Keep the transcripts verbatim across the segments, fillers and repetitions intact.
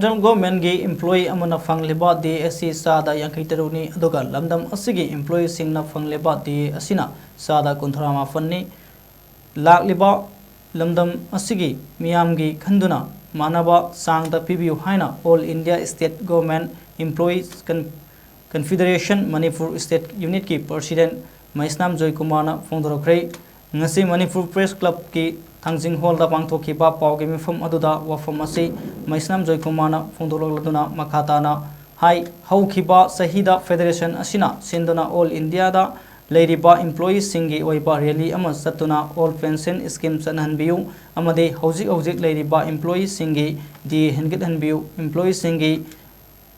Central Governmentꯀꯤ employee ꯑꯃꯅ ꯐꯪꯂꯤꯕ D A ꯑꯁꯤ ꯆꯥꯗ ꯌꯥꯡꯈꯩ ꯇꯔꯨꯛꯅꯤ, ꯑꯗꯨꯒ ꯂꯝꯗꯝ ꯑꯁꯤꯒꯤ employeeꯁꯤꯡꯅ ꯐꯪꯂꯤꯕ D A ꯑꯁꯤꯅ ꯆꯥꯗ ꯀꯨꯟꯊ꯭ꯔꯥ ꯃꯥꯄꯟꯅꯤ꯫ ꯂꯥꯛꯂꯤꯕ ꯂꯝꯗꯝ ꯑꯁꯤꯒꯤ ꯃꯤꯌꯥꯝꯒꯤ ꯈꯟꯗꯨꯅ ꯃꯥꯟꯅꯕ ꯆꯥꯡꯗ ꯄꯤꯕꯤꯌꯨ ꯍꯥꯏꯅ All India State Government Employees Con-, Confederation Manipur State Unitꯀꯤ President ꯃꯩꯁꯅꯥꯝ ꯖꯣꯏꯀꯨꯃꯥꯔꯅ ꯐꯣꯡꯗꯣꯔꯛꯈ꯭ꯔꯦ꯫ ꯉꯁꯤ ꯃꯅꯤꯄꯨꯔ Press Clubꯀꯤ ꯊꯥꯡꯖꯤꯡ Hallꯗ ꯄꯥꯡꯊꯣꯛꯈꯤꯕ ꯄꯥꯎꯒꯤ ꯃꯤꯐꯝ ꯑꯗꯨꯗ ꯋꯥꯐꯝ ꯑꯁꯤ ꯃꯩꯁꯅꯥꯝ ꯖꯣꯏꯀꯨꯃꯥꯔꯅ ꯐꯣꯡꯗꯣꯛꯂꯗꯨꯅ ꯃꯈꯥ ꯇꯥꯅ ꯍꯥꯏ, ꯍꯧꯈꯤꯕ ꯆꯍꯤꯗ Federation ꯑꯁꯤꯅ ꯁꯤꯟꯗꯨꯅ All Indiaꯗ ꯂꯩꯔꯤꯕ employeeꯁꯤꯡꯒꯤ ꯑꯣꯏꯕ rally ꯑꯃ ꯆꯠꯇꯨꯅ All Pension Scheme ꯆꯠꯅꯍꯟꯕꯤꯌꯨ ꯑꯃꯗꯤ ꯍꯧꯖꯤꯛ ꯍꯧꯖꯤꯛ ꯂꯩꯔꯤꯕ employeeꯁꯤꯡꯒꯤ D A ꯍꯦꯟꯒꯠꯍꯟꯕꯤꯌꯨ, employeeꯁꯤꯡꯒꯤ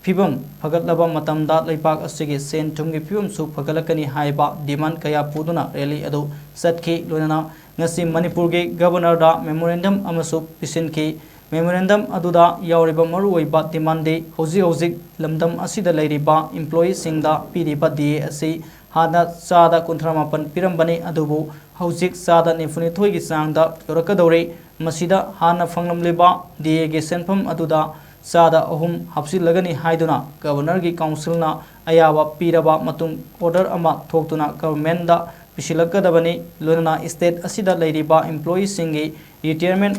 ꯐꯤꯕꯝ ꯐꯒꯠꯂꯕ ꯃꯇꯝꯗ ꯂꯩꯕꯥꯛ ꯑꯁꯤꯒꯤ ꯁꯦꯟ ꯊꯨꯝꯒꯤ ꯐꯤꯕꯝꯁꯨ ꯐꯒꯠꯂꯛꯀꯅꯤ ꯍꯥꯏꯕ demand ꯀꯌꯥ ꯄꯨꯗꯨꯅ rally ꯑꯗꯨ ꯆꯠꯈꯤ꯫ ꯂꯣꯏꯅꯅ ꯉꯁꯤ ꯃꯅꯤꯄꯨꯔꯒꯤ Governorꯗ memorandum ꯑꯃꯁꯨ ꯄꯤꯁꯤꯟꯈꯤ꯫ Memorandum ꯑꯗꯨꯗ ꯌꯥꯎꯔꯤꯕ ꯃꯔꯨꯑꯣꯏꯕ demandꯗꯤ ꯍꯧꯖꯤꯛ ꯍꯧꯖꯤꯛ ꯂꯝꯗꯝ ꯑꯁꯤꯗ ꯂꯩꯔꯤꯕ employeeꯁꯤꯡꯗ ꯄꯤꯔꯤꯕ D A ꯑꯁꯤ ꯍꯥꯟꯅ ꯆꯥꯗ ꯀꯨꯟꯊ꯭ꯔꯥ ꯃꯥꯄꯟ ꯄꯤꯔꯝꯕꯅꯤ, ꯑꯗꯨꯕꯨ ꯍꯧꯖꯤꯛ ꯆꯥꯗ ꯅꯤꯐꯨꯅꯤꯊꯣꯏꯒꯤ ꯆꯥꯡꯗ ꯌꯧꯔꯛꯀꯗꯧꯔꯦ꯫ ꯃꯁꯤꯗ ꯍꯥꯟꯅ ꯐꯪꯂꯝꯂꯤꯕ D Aꯒꯤ ꯁꯦꯟꯐꯝ ꯑꯗꯨꯗ ꯆꯥꯗ ꯑꯍꯨꯝ ꯍꯥꯞꯆꯤꯜꯂꯒꯅꯤ ꯍꯥꯏꯗꯨꯅ Governorꯒꯤ Councilꯅ ꯑꯌꯥꯕ ꯄꯤꯔꯕ ꯃꯇꯨꯡ order ꯑꯃ ꯊꯣꯛꯇꯨꯅ Governmentꯗ ꯄꯤꯁꯤꯜꯂꯛꯀꯗꯕꯅꯤ꯫ ꯂꯣꯏꯅꯅ state ꯑꯁꯤꯗ ꯂꯩꯔꯤꯕ employeeꯁꯤꯡꯒꯤ retirement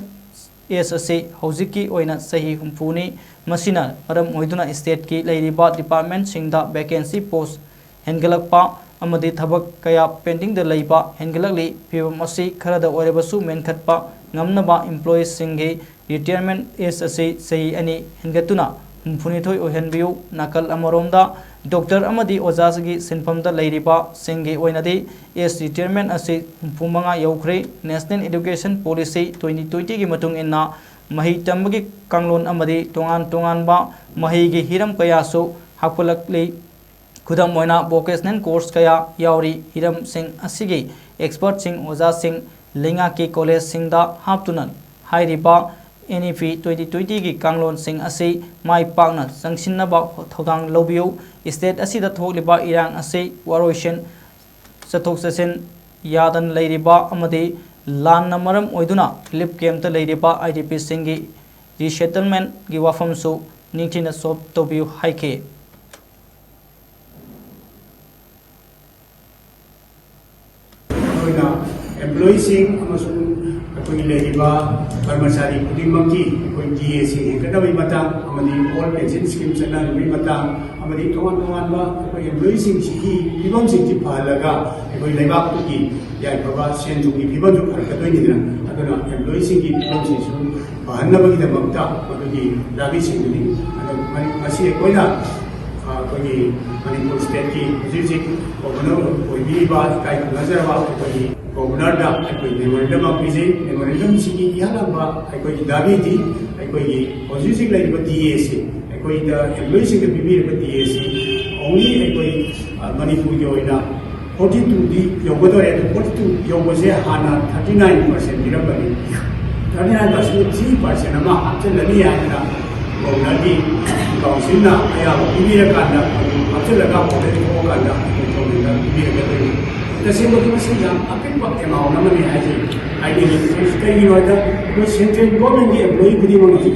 age ꯑꯁꯤ ꯍꯧꯖꯤꯛꯀꯤ ꯑꯣꯏꯅ ꯆꯍꯤ ꯍꯨꯝꯐꯨꯅꯤ꯫ ꯃꯁꯤꯅ ꯃꯔꯝ ꯑꯣꯏꯗꯨꯅ stateꯀꯤ ꯂꯩꯔꯤꯕ departmentꯁꯤꯡꯗ vacancy post ꯍꯦꯟꯒꯠꯂꯛꯄ ꯑꯃꯗꯤ ꯊꯕꯛ ꯀꯌꯥ pendingꯗ ꯂꯩꯕ ꯍꯦꯟꯒꯠꯂꯛꯂꯤ꯫ ꯐꯤꯕꯝ ꯑꯁꯤ ꯈꯔꯗ ꯑꯣꯏꯔꯕꯁꯨ ꯃꯦꯟꯈꯠꯄ ꯉꯝꯅꯕ employeeꯁꯤꯡꯒꯤ retirement age ꯑꯁꯤ ꯆꯍꯤ ꯑꯅꯤ ꯍꯦꯟꯒꯠꯇꯨꯅ ꯍꯨꯝꯐꯨꯅꯤꯊꯣꯏ ꯑꯣꯏꯍꯟꯕꯤꯌꯨ꯫ ꯅꯥꯀꯜ ꯑꯃꯔꯣꯝꯗ doctor ꯑꯃꯗꯤ ꯑꯣꯖꯥꯒꯤ ꯁꯤꯟꯐꯝꯗ ꯂꯩꯔꯤꯕꯁꯤꯡꯒꯤ ꯑꯣꯏꯅꯗꯤ age retirement ꯑꯁꯤ ꯍꯨꯝꯐꯨ ꯃꯉꯥ ꯌꯧꯈ꯭ꯔꯦ꯫ National Education Policy twenty twentyꯒꯤ ꯃꯇꯨꯡ ꯏꯟꯅ ꯃꯍꯩ ꯇꯝꯕꯒꯤ ꯀꯥꯡꯂꯣꯟ ꯑꯃꯗꯤ ꯇꯣꯉꯥꯟ ꯇꯣꯉꯥꯟꯕ ꯃꯍꯩꯒꯤ ꯍꯤꯔꯝ ꯀꯌꯥꯁꯨ ꯍꯥꯞꯀꯠꯂꯛꯂꯤ꯫ ꯈꯨꯗꯝ ꯑꯣꯏꯅ vocational course ꯀꯌꯥ ꯌꯥꯎꯔꯤ꯫ ꯍꯤꯔꯝꯁꯤꯡ ꯑꯁꯤꯒꯤ expertꯁꯤꯡ, ꯑꯣꯖꯥꯁꯤꯡ, ꯂꯩꯉꯥꯛꯀꯤ collegeꯁꯤꯡꯗ ꯍꯥꯞꯇꯨꯅ ꯍꯥꯏꯔꯤꯕ N E P twenty twentyꯒꯤ ꯀꯥꯡꯂꯣꯟꯁꯤꯡ ꯑꯁꯤ ꯃꯥꯏ ꯄꯥꯛꯅ ꯆꯪꯁꯤꯟꯅꯕ ꯊꯧꯗꯥꯡ ꯂꯧꯕꯤꯌꯨ꯫ State ꯑꯁꯤꯗ ꯊꯣꯛꯂꯤꯕ ꯏꯔꯥꯡ ꯑꯁꯤ ꯋꯥꯔꯣꯏꯁꯤꯟ, ꯆꯠꯊꯣꯛ ꯆꯠꯁꯤꯟ ꯌꯥꯗꯅ ꯂꯩꯔꯤꯕ ꯑꯃꯗꯤ ꯂꯥꯟꯅ ꯃꯔꯝ ꯑꯣꯏꯗꯨꯅ relief campꯇ ꯂꯩꯔꯤꯕ I D Pꯁꯤꯡꯒꯤ resettlementꯀꯤ ꯋꯥꯐꯝꯁꯨ ꯅꯤꯡꯊꯤꯅ solve ꯇꯧꯕꯤꯌꯨ ꯍꯥꯏꯈꯤ꯫ ꯑꯩꯈꯣꯏꯅ employeeꯁꯤꯡ ꯑꯃꯁꯨꯡ ꯑꯩꯈꯣꯏꯒꯤ ꯂꯩꯔꯤꯕ ꯀꯔꯃꯆꯥꯔꯤ ꯈꯨꯗꯤꯡꯃꯛꯀꯤ ꯑꯩꯈꯣꯏ ꯗꯤ ꯑꯦꯁꯤꯡ ꯍꯦꯟꯒꯠꯅꯕꯒꯤ ꯃꯇꯥꯡ ꯑꯃꯗꯤ old pension scheme ꯆꯠꯅꯍꯟꯕꯒꯤ ꯃꯇꯥꯡ ꯑꯃꯗꯤ ꯇꯣꯉꯥꯟ ꯇꯣꯉꯥꯟꯕ ꯑꯩꯈꯣꯏ employeeꯁꯤꯡꯁꯤꯒꯤ ꯐꯤꯕꯝꯁꯤꯡꯁꯤ ꯐꯍꯜꯂꯒ ꯑꯩꯈꯣꯏ ꯂꯩꯕꯥꯛꯇꯨꯒꯤ ꯌꯥꯏꯐꯕ ꯁꯦꯟ ꯊꯨꯝꯒꯤ ꯐꯤꯕꯝꯁꯨ ꯐꯔꯛꯀꯗꯣꯏꯅꯤꯗꯅ꯫ ꯑꯗꯨꯅ employeeꯁꯤꯡꯒꯤ ꯐꯤꯕꯝꯁꯤꯁꯨ ꯐꯍꯟꯅꯕꯒꯤꯗꯃꯛꯇ ꯃꯗꯨꯒꯤ ꯗꯥꯕꯤꯁꯤꯡꯗꯨꯅꯤ꯫ ꯑꯗꯣ ꯃꯔꯤ-, ꯃꯁꯤ ꯑꯩꯈꯣꯏꯅ, ꯑ, ꯑꯩꯈꯣꯏꯒꯤ ꯃꯅꯤꯄꯨꯔ stateꯀꯤ ꯍꯧꯖꯤꯛ ꯍꯧꯖꯤꯛ governor ꯑꯣꯏꯕꯤꯔꯤꯕ ꯏꯀꯥꯏ ꯈꯨꯝꯅꯖꯔꯕ ꯑꯩꯈꯣꯏꯒꯤ governorꯗ ꯑꯩꯈꯣꯏ memorandum ꯑꯃ ꯄꯤꯖꯩ꯫ Memorandumꯁꯤꯒꯤ ꯏꯍꯥꯟ ꯍꯥꯟꯕ ꯑꯩꯈꯣꯏꯒꯤ ꯗꯥꯕꯤꯗꯤ ꯑꯩꯈꯣꯏꯒꯤ ꯍꯧꯖꯤꯛ ꯍꯧꯖꯤꯛ ꯂꯩꯔꯤꯕ ꯗꯤ ꯑꯦꯁꯤ, ꯑꯩꯈꯣꯏꯗ employeeꯁꯤꯡꯗ ꯄꯤꯕꯤꯔꯤꯕ ꯗꯤ ꯑꯦꯁꯤ only ꯑꯩꯈꯣꯏ, ꯑ, ꯃꯅꯤꯄꯨꯔꯒꯤ ꯑꯣꯏꯅ forty twoꯗꯤ ꯌꯧꯒꯗꯧꯔꯦ꯫ ꯑꯗꯨ forty two ꯌꯧꯕꯁꯦ ꯍꯥꯟꯅ thirty nine percent ꯄꯤꯔꯝꯕꯅꯤ꯫ Thirty nine percent, three percent ꯑꯃ ꯍꯥꯞꯆꯤꯜꯂꯅꯤ ꯍꯥꯏꯗꯅ governorꯒꯤ councilꯅ ꯑꯌꯥꯕ ꯄꯤꯕꯤꯔꯀꯥꯟꯗ, ꯑꯗꯨ ꯍꯥꯞꯆꯤꯜꯂꯒ already ꯊꯣꯛꯑꯀꯥꯟꯗ ꯑꯩꯈꯣꯏ governmentꯗ ꯄꯤꯕꯤꯔꯛꯀꯗꯣꯏꯅꯤ꯫ ꯇꯁꯦꯡꯕꯗꯤ ꯃꯁꯤ ꯌꯥꯝ ꯑꯄꯤꯛꯄ amount ꯑꯃꯅꯤ ꯍꯥꯏꯖꯩ꯫ ꯍꯥꯏꯗꯤ ꯀꯩꯒꯤꯅꯣ ꯍꯥꯏꯗ ꯑꯩꯈꯣꯏ central governmentꯀꯤ employee ꯈꯨꯗꯤꯡꯃꯛ ꯍꯧꯖꯤꯛ